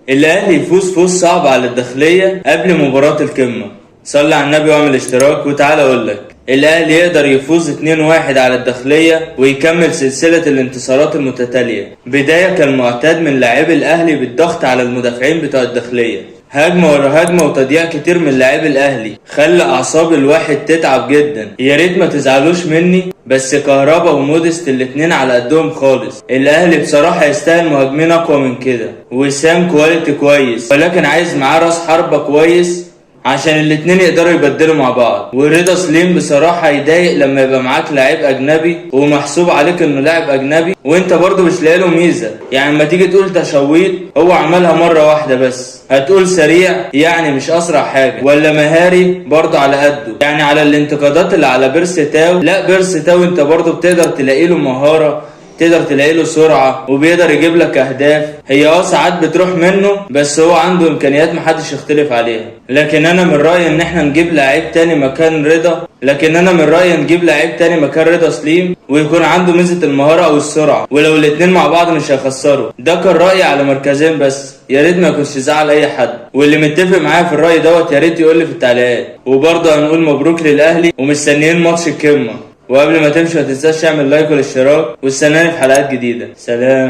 الاهلي يفوز فوز صعب على الداخلية قبل مباراة القمة. صلي على النبي واعمل اشتراك وتعالى اقولك. الاهلي يقدر يفوز 2-1 على الداخلية ويكمل سلسلة الانتصارات المتتالية. بداية كالمعتاد من لاعبي الاهلي بالضغط على المدافعين بتوع الداخلية، هجمة ورا هجمة وتضييع كتير من لاعبي الاهلي خلى اعصاب الواحد تتعب جدا. يا ريت ما تزعلوش مني، بس كهربا ومودست الاتنين على قدهم خالص. الاهلي بصراحة يستاهل مهاجمين اقوى من كده. وسام quality كويس، ولكن عايز معاه راس حربة كويس عشان الاتنين يقدروا يبدلوا مع بعض. ورضا سليم بصراحة يضايق لما يبقى معاك لعيب اجنبي ومحسوب عليك انه لاعب اجنبي وانت برضو مش لاقي له ميزة. يعني لما تيجي تقول تشويط هو عملها مرة واحدة بس، هتقول سريع يعني مش اسرع حاجة، ولا مهاري برضو على قده. يعني على الانتقادات اللي على بيرسي تاو، لا بيرسي تاو انت برضو بتقدر تلاقي له مهارة، تقدر تلاقي له سرعة، وبيقدر يجيب لك اهداف. هي ساعات بتروح منه، بس هو عنده امكانيات محدش يختلف عليها. لكن انا من رأيي ان احنا نجيب لعيب تاني مكان رضا، لكن انا من رأيي نجيب لعيب تاني مكان رضا سليم ويكون عنده ميزة المهارة او السرعة، ولو الاتنين مع بعض مش هيخسروا. ده كان رأيي على مركزين بس، يا ريت ما يكونش زعل اي حد، واللي متفق معايا في الرأي دوت يا ريت يقول لي في التعليقات. وبرضه هنقول مبروك للاهلي ومستنيين ماتش القمة. وقبل ما تمشي ما تنساش تعمل لايك والاشتراك، واستناني في حلقات جديدة. سلام.